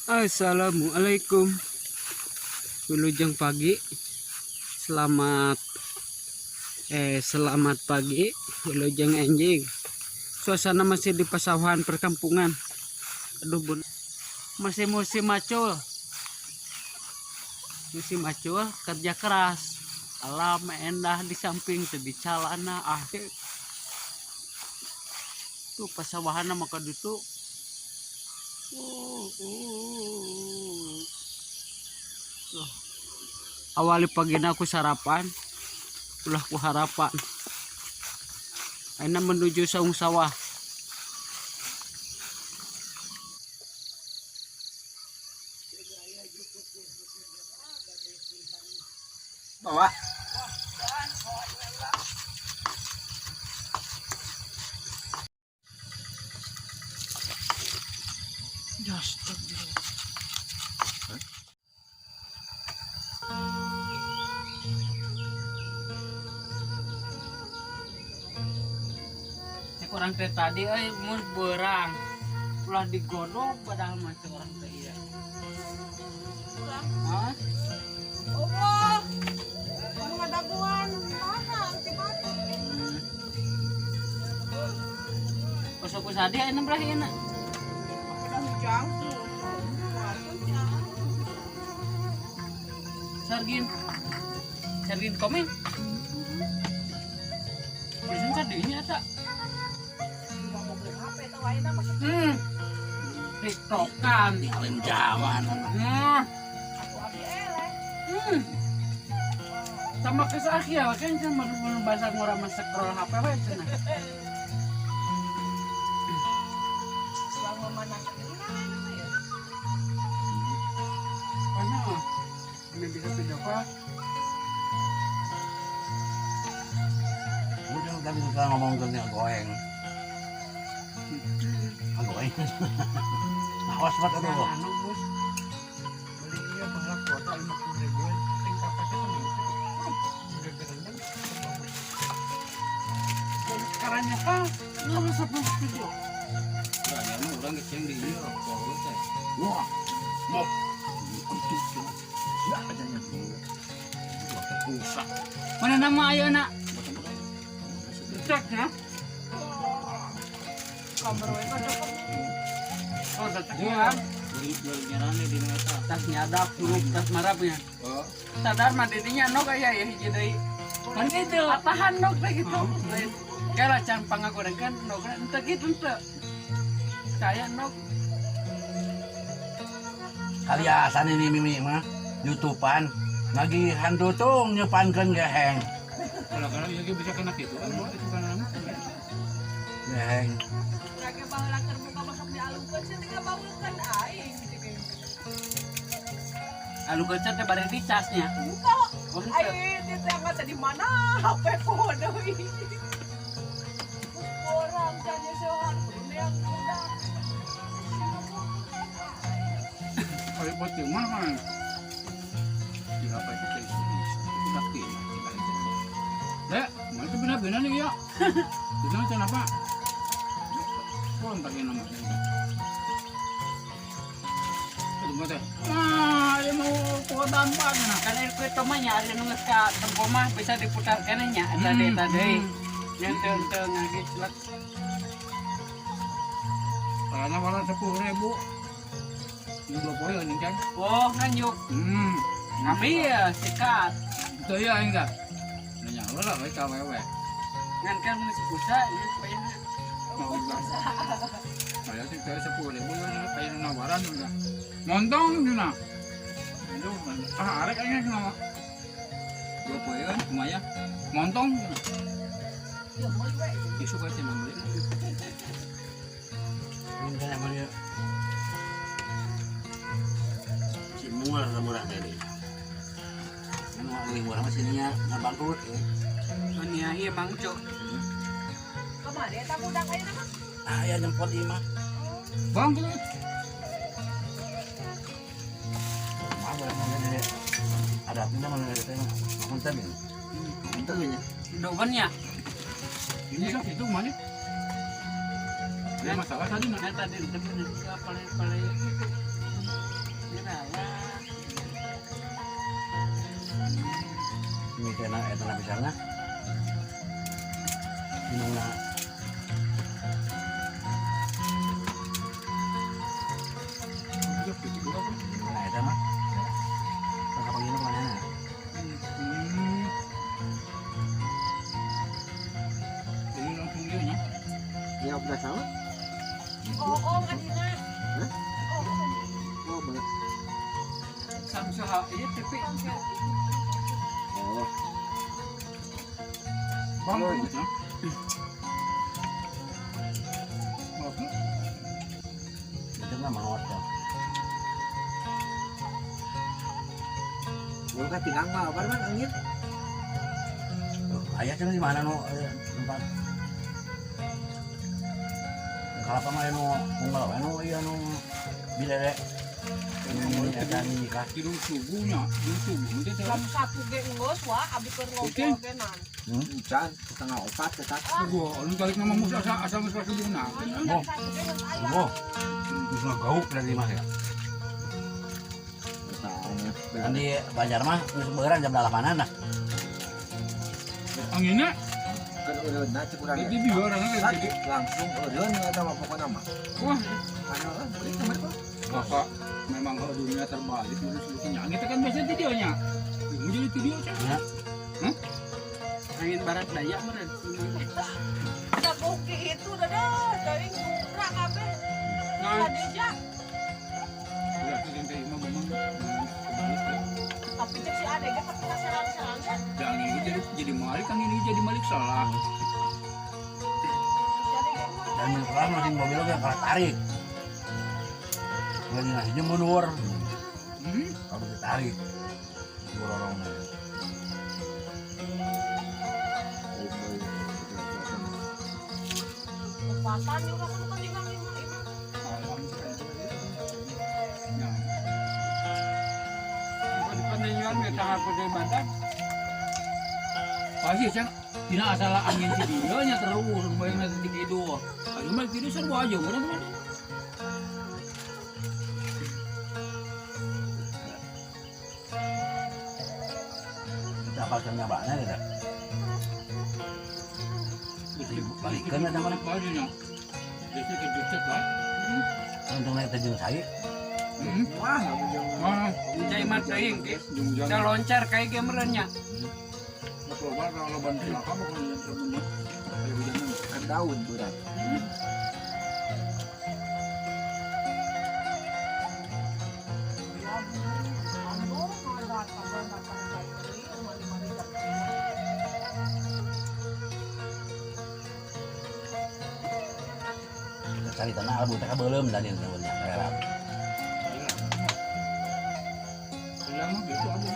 Assalamualaikum. Wilujeng pagi. Selamat selamat pagi. Wilujeng enjing. Suasana masih di pasawahan perkampungan. Aduh bun. Masih musim macul. Musim macul kerja keras. Alam endah di samping teu dicalana ah. Tuh pasawahan maka ditu. Tuh. Awali pagi na aku sarapan. Ulah ku harapan. Ayeuna menuju saung sawah. Bawa. Astagfirullah. Cek orang teh tadi euy mun beurang. Ulah digodog padahal mah cek orang teh ieu. Hah? Allah, anu ngadaguan mana si batu. Kosok ku sadi ayeuna berah ieu na. Udah hujang tuh. Sargin. Sargin komen. Bisa kadinya eta. TikTokan. Tinggalin Jawa. Sama ke akhir kan sama bahasa ngurang mah scroll HP we cenah. Selama mana ya? Mana? Ini bisa video call. Udah tadi kita ngomong tentang goeng. Goeng. Awas banget aduh. Anu bos. Beli iya balap kuota 50 ribuan, ting kapasitas Sekarangnya kan nggak bisa video. Nah, ya mah urang geus di ieu rokok teh. Wah. Wah. Ya aja nya. Rusak. Mana nama ayeuna? Cek ya. Kabar we kada. Oh, cek ya. Beli beli nyarane di eta. Tas nyadap, huruf tas marapnya. Oh. Sadar mah didinya nok aya ya hiji deui. Kan gitu. Atahan nok teh gitu. Kayak lah can pangagorengkeun nok ente gitu ente. Saya nok Kaliasan ini mimi mah YouTubean lagi hantutung nyepankeun geheng. Kalau-kalau ieu ge bisa kena kitu kan, itu kan anak. Geheng. Rage baheula keur buka masuk dialungkeun sih tinggal bangunkeun aing gitu. Anu gocet teh bari dicasnya. Buka. Oh, henteu. Aing di teh teh di mana HP poho deui. Orang tanya seorang yang udah. Kalau buat di mana kan? Di apa itu teh? Itu kaki. Dek, mana itu benar-benar nih ya? Di sana can apa? Kurang pakai nama. Aduh, mah teh. Ah, ya mau kuota empat nah. Kan air kue mah nya ari nu geus ka tempo mah bisa diputar keneh nya eta deui eta deui. Nya teu teu ngagiclek. Karena walau 10.000. Ini 20 ini kan. Oh, nganyuk. Ambil sikat. Itu ya enggak. Nanya lah, kayak KWW. Ngan kan geus pusa nya payahna. Mau enggak? Saya sih kayak 10.000 ya, kayak nawaran udah. Montong cina. Aduh, ah arek kayaknya cuma 20 kan, lumayan. Montong. Ya meuli we. Isu kayak cina beli. Ini kan yang mana? Si murah murah tadi. Ini mau lebih murah mah sininya nggak bangkrut ya. Mania ieu Mang Cuk. Kamari eta budak ayeuna mah. Ah ya jemput imah. Bangkrut. Mana mana ada apa mana ada teh punten ya. Punten ya. Dobennya. Ini sok itu mana? Ada masalah tadi nah. Nah tadi teu bener pale-pale gitu. Dirawat. Ini tena eta na pisangna. Minumna nah eta mah. Tong kapanggihna mana? Jadi langsung dia nya. Ya udah sama? Oh, adina. Hah? Oh, Oh, bener. Samsuha ieu TV. Oh, Bang, Oh, ya. Bagus. Itu mah maot ya. gua kan pinang mah apa man angin? Tuh, aya cenah di mana nu tempat kalapa mah anu unggal we nu ieu nu bilele. Nu eta nikah. Tidur subuhnya, tidur subuh teh Jam 1 ge geus wa abi keur ngobrol ge nan. Can 3:30 tetap. Subuh, lu balik nama musa asa asa musa subuh nah. Jam 1 ge geus aya. Oh. Terus gauk dari mah ya. Kan di Banjar mah geus beuran jam 8-an lah. Anginnya Kan eureunna cek urang. jadi di orangnya kayak gitu. Langsung eureun eta mah pokona mah. Wah, Anu euy kemarin kok. bapak memang kalau dunia terbalik terus sebetulnya angin kan biasanya videonya. Mau jadi video sih. Ya. Angin barat daya meureun. Da bukti itu dadah teuing gerak kabeh. Nah, Khadijah, berarti yang kayak imam memang kebalik ya. tapi cek si ade ge tapi serang-serangnya. Dan ini jadi malik, angin ini jadi malik salah. Si ade ge mah. Dan mun masih mobil oge kalah tarik. Lagi ngasihnya mundur. Kalau ditarik. Bororongna. Kekuatan juga kan bukan tinggal lima lima. Alam ya. Peninjuan ge tangan putih badak. Pasti sih, tidak asal angin si dia nya terus bayang nanti tidur. Ayo mah tidur seru aja, udah teman. Kita apa nyabana gitu. Balikeun eta mah. Bajunya. Jadi kejucut lah. Untung naik teh jeung cai. Wah, lamun jeung Ah, Cai mah teuing ge. jeung Da loncar kayak ge meureun nya. Loba kalau ban celaka bukan yang temen kayak hujanan. kan daun berat. Ya, anu, datang datang datang mandi-mandi datang. Kita cari tanah abu teh beuleum tadi sebenarnya. Rela. Lama gitu abu.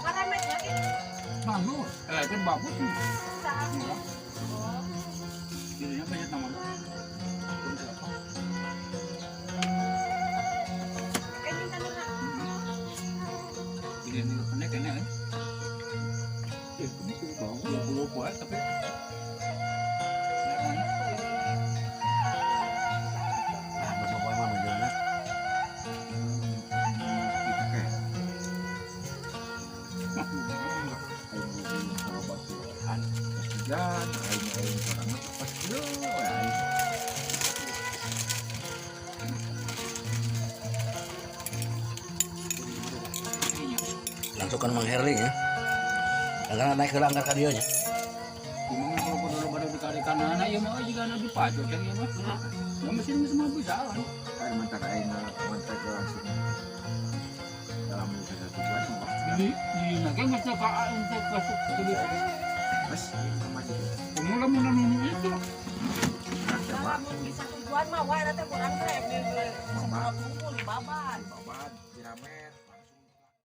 Ngaremetnya gitu. Bagus. Kan bagus. Saat. Iya. Oh. Jadinya banyak nama. Belum siapa. Eh, minta nuna. Jadi ini kena kena kan. 20 poin tapi. Ya kan? Ah, besok poe mah mejeuna. Kita kayak Wah, enggak. aing sama batu Kan pas hujan, aing aing sorangan pas yo aing. Iya. Langsung kan Mang Herling ya. Karena naik ke langgar ka dieu nya. Gimana kalau kudu pada dikarikan anak ya mau juga anak dipacu kan ya mah. Ya mesin semua bisa kan. Kan mantak aing mantak langsung dalam satu tujuan mah. Jadi di naga nggak suka untuk masuk ke dia. Mas, ini sama gitu. Pemula mula nunu itu. Coba Lamun bisa tujuan mah wae teh kurang teh.